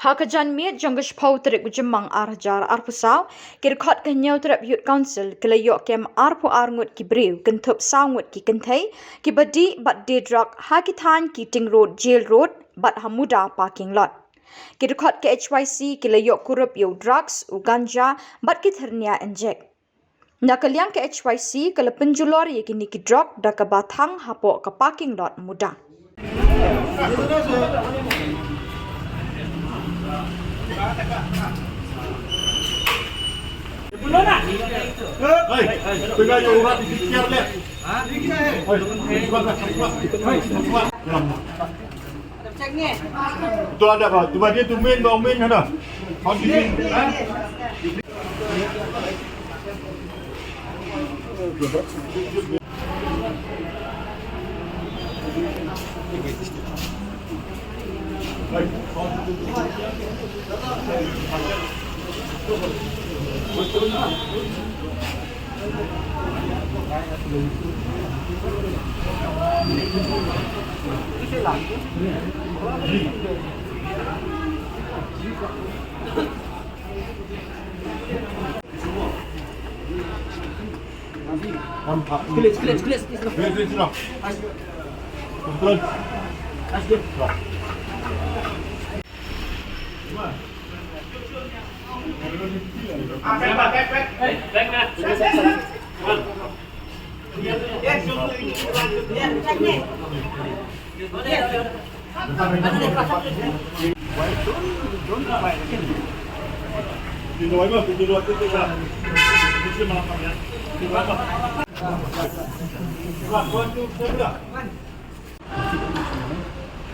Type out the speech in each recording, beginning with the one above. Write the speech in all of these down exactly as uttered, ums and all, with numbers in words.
Ha ka janmiet jong ka shiphew tarik u Jymmang ar hajar arphew saw, ki dkhot ka Hynñiewtrep Youth Council ki la ïoh kem arphew ar ngut ki briew, kynthup saw ngut ki kynthei, kiba dih bad die drok ha ki thaiñ Keating Road, Jail Road bad ha Muda parking lot. Ki dkhot ka H Y C ki la ïoh kurup ïa u drugs, u ganja bad ki thyrnia injek. Na ka liang ka H Y C ka la pynjulor ïa kine ki drok da kaba thang hapoh ka parking lot Muda. Tu ada apa? Tu dia tu main, bau main ada. Kau di sini.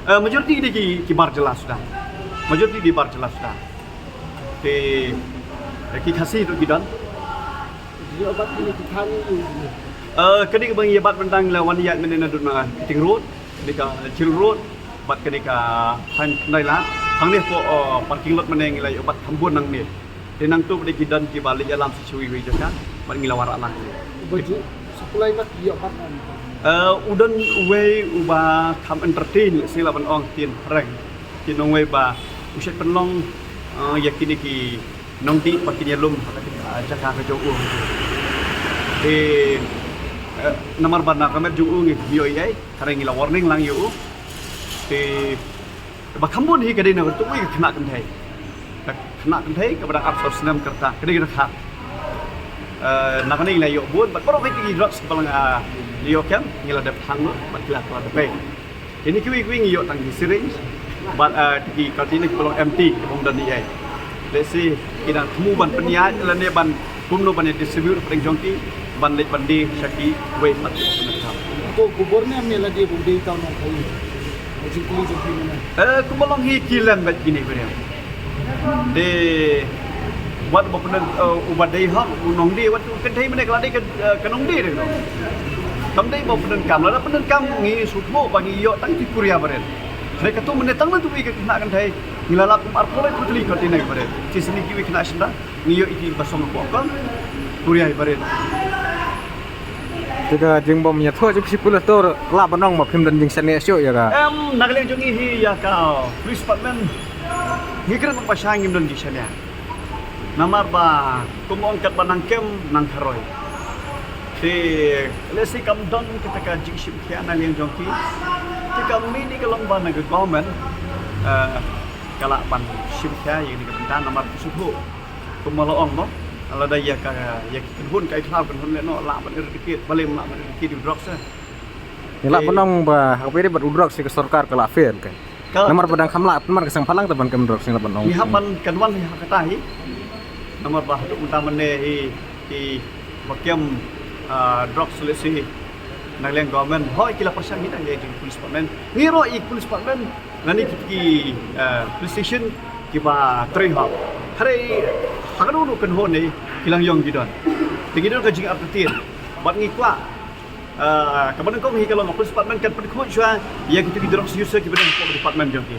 Eh, majoriti ki dei ki, ki bar jylla suda. Majoriti ki dei bar jylla suda. Te, eh, ki Khasi ruh ki don. Eh, ka dei kaba ngi ïa bat mynta ngi la wan ïaid mynne naduh na Keating Road, kane ka Jail Road, bad kane ka thaiñ Khyndailad. Hangne hapoh, eh, parking lot mynne ngi la ïa bat kham bun nangne. Te nangtu pat ki don kiba leit ïalam sha shawei wei jaka, bad ngi la wanrah lang. Uba ju supply bad ïoh bad. Eh, u don uwei uba kham entertain, lehse lah ban ong ktien phareng. Ktien nongwei ba u shait pynlong, eh, ïa kine ki nongdih ba kin ïalum ha ka jaka ka jong u. Te, eh, namar ba na ka met jong u ngim ïoh ei ei, hynrei ngi la warning lang ïa u. Te, ba kham bun hi ka dei na ka tu ka khynnah kynthei. Ka khynnah kynthei kaba dang arphew snem ka rta, ka dei ka dei ka. Eh, na kane ngi la ïoh bun, bad baroh ki drugs kiba la, ah, ïoh kem, ngi la dep hang lut, bad ki la, ki la dep pei. Kine kiwei kiwei ngi ïoh tang ki syringe, bad, ah, ki container kiba long empty, kiba ym don ei ei. Lehse ki dang thmu ban pynïaid lane ban kumno ban ïa distribute hapdeng jong ki, ban leit ban die sha kiwei pat ki ba pyndonkam. Ko khubor ne em ne la die ba u dei uta u nongkhaïi? Ka jingkylli jong phi mynne. Eh, kumba long hi ki lem bad kine ki briew. Te wat ba pyndonkam, eh, uba dei hok u nongdie, wat u kynthei mynne ka la dei ka, eh, ka nongdie de. Kam dei ba pyndonkam, lada pyndonkam ngi sngewthuh ba ngi ïoh tang ki kuria barit. Hynrei katu mynne tang na tu ka khynnah kynthei ngi la lap kum arphew lai phew tylli container barit. Shisien kiwei khynnah shynrang ngi ïoh ïa ki ba song hapoh kong, kuria barit. Te ka jingbym ïathuh jong phi shi pulit to lah ban ong ba phim don jingshaniah shuh ïa ka. Em, na ka liang jong ngi hi ïa ka police department ngi kren ba shai ngim don jingshaniah. Namar ba kum ong katba nang kem nang kharoi. Te lehse kam don kata ka jingshim khia na liang jong ki. Te ka mih ni ka long ba na ka government, eh, ka lah ban shim khia ïa kane ka bynta namar ki sngewthuh. Kumba la ong mo, lada ïa ka, ïa ki kynhun ka ai khlaw kynhun lehnoh lah ban eradicate, balei ym lah ban eradicate ïa u drugs eh. Ngi lah ban ong ba ha kaba ïadei bad u drugs hi ka sorkar ka lah fail ka. Namar ba dang kham lah, namar ka seng phalang te ban kem drugs ngi lah ban ong. Ngi hap ban kynwan hi ha kata hi. Namar ba haduh mynta mynne hi kiba kem, ah, drugs lehse na liang government hooid ki la pyrshang hi na liang jong police department. Ngi ruh i police department lane ki, ki, eh, police station kiba trei hok. Hynrei ha kano kano kynhun ne ki langïong ki don. Te ki don ka jingartatien. Bad ngi kwah, eh, kaba nyngkong hi ka long ka police department kan pynkhuid shuwa ïa kito ki drugs user kiba don hapoh department jong ki.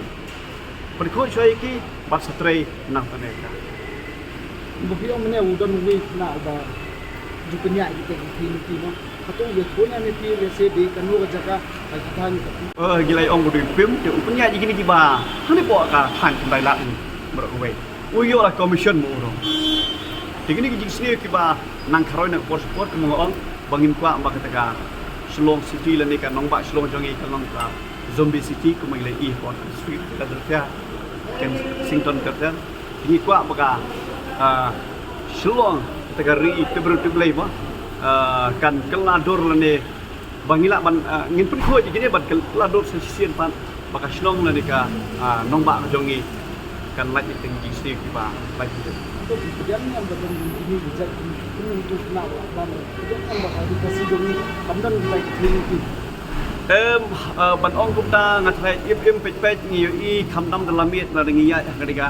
Pynkhuid shuwa ïa ki bad sa trei nangta ne ka. Ba phi ong mynne u don uwei u khynnah uba ju pynïaid ïa kita ki thei lynti mo. Hato u ïathuh ïa me phi lehse dei kano ka jaka ba ki thaiñ ka. Eh, ngi la ong ba u dei u Pim, te u pynïaid ïa kine kiba hangne hapoh ka thaiñ Khyndailad ni. Marwei. U ïoh la commission mo u rong. Te kine ki jingsniew kiba nang kharoi na ka por sha ka por kumba nga ong ba ngim kwah ba kata ka Shillong City lane ka nongbah Shillong jong ngi ka long ka zombie city kumba ngi la ïohi ha ka District Philadelphia, Kensington, Kensington. Ngi kwah ba ka, ah, Shillong kata ka ri tebru teblei mo, ah, kan kylla dur lane ba ngi lah ban, ah, ngin pynkhuid ïa kine ban kylla dur sa shisien pat ba ka shnong lane ka, ah, nongbah ka jong ngi kan lait ïa ki jingsniew kiba lait ïa ki. Em, ah, ban ong kumta nga tharai im im peit peit ngi ïohi khamtam da la miet lada ngi ïaid ha kane ka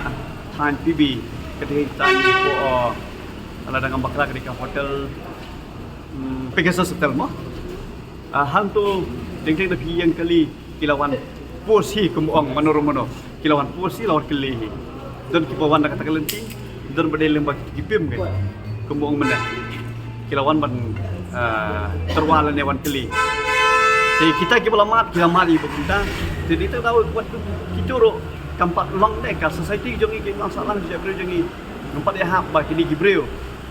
thaiñ P B, ka dei thaiñ ko, ah, lada ngam bakla ka dei ka hotel, hmm, Pegasus Hotel mo. Ah, hangto teng teng da phi ïeng kali ki la wan pus hi kumba ong mano ruh mano. Ki la wan pus hi la wan kylli hi. Don kiba wan da kata ka lynti, don ba dei lem ba ki pim ke. Kumba ong mynne. Ki la wan ban, ah, tyrwa lane wan kylli. Te kita kiba la mad, ki la mad ïa ba kumta. Te dei ta daw wat kito ruh kam pat long ne ka society jong ngi ki nang sahlang jong ngi. Ngam pat ïahap ba kine ki briew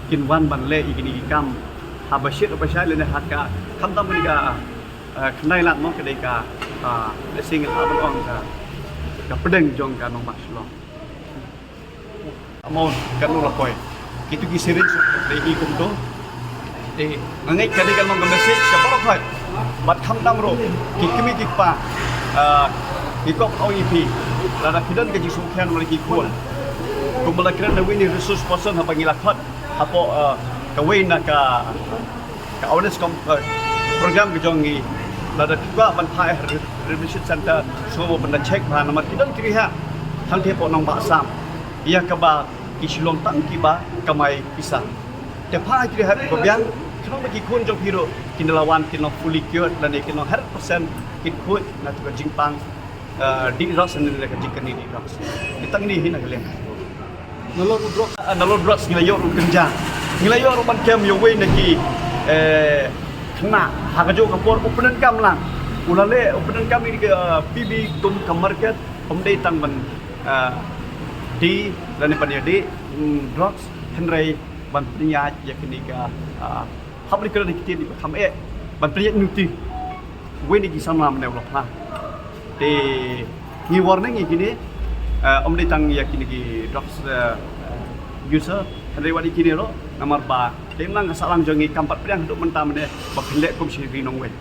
kin wan ban leh ïa kine ki kam haba shit haba shai lane ha ka khamtam kane ka, eh, khyndai lad mo ka dei ka, ah, lehse ngi lah ban ong ka, ka pdeng jong ka nongbah Shillong. Amount kan ong la poi. Kito ki syringe dei hi kumto. Te nga ngeit ka dei ka long ka message ka baroh khoit. Bad khamtam ruh ki kmie ki kpa, ah, ngi kwah ban ong ïa phi lada phi don ka jingsngewkhia namar ki khun. Kumba la kren na wei ni resource person haba ngi la khot hapoh, ah, kawei na ka, ka awareness com-, ah, program ka jong ngi. Lada phi kwah ban phai ha re-, rehabilitation center sngewbha ban da check bha namar ki don ki rehab hangtei hapoh nongbah Assam. Ïa kaba ki Shillong tang kiba kamai pisa. Te phai ki rehab kiba biang, khnang ba ki khun jong phi ruh kin da la wan kin long fully cured lane kin long hundred percent kin khuid na ka jingpang, eh, dih drugs lane ka jingkyrni dih drugs. Te tang kine hi na ka liang. Nalor drugs. Ah, nalor drugs ngi la ïoh ruh kynja. Ngi la ïoh ruh ban kem ïa uwei na ki, eh, khynnah ha kajuh ka por u pyndonkam lang. U la leh u pyndonkam ïa ka, eh, P B kum ka market, ym dei tang ban, eh, dih lane ban ïadih, mm, drugs, hynrei ban pynïaid ïa kine ka, ah, hap ban kren ïa ki ktien kiba kham eh, ban pynïaid nuti. Uwei na ki samla mynne u la phla. Te ngi warning ïa kine, eh, ym dei tang ïa kine ki drugs, eh, user, hynrei wat ïa kine ruh namar ba te nang ka sahlang jong ngi kam pat pdiang haduh mynta mynne ba phin leh kum shi ri nongwei.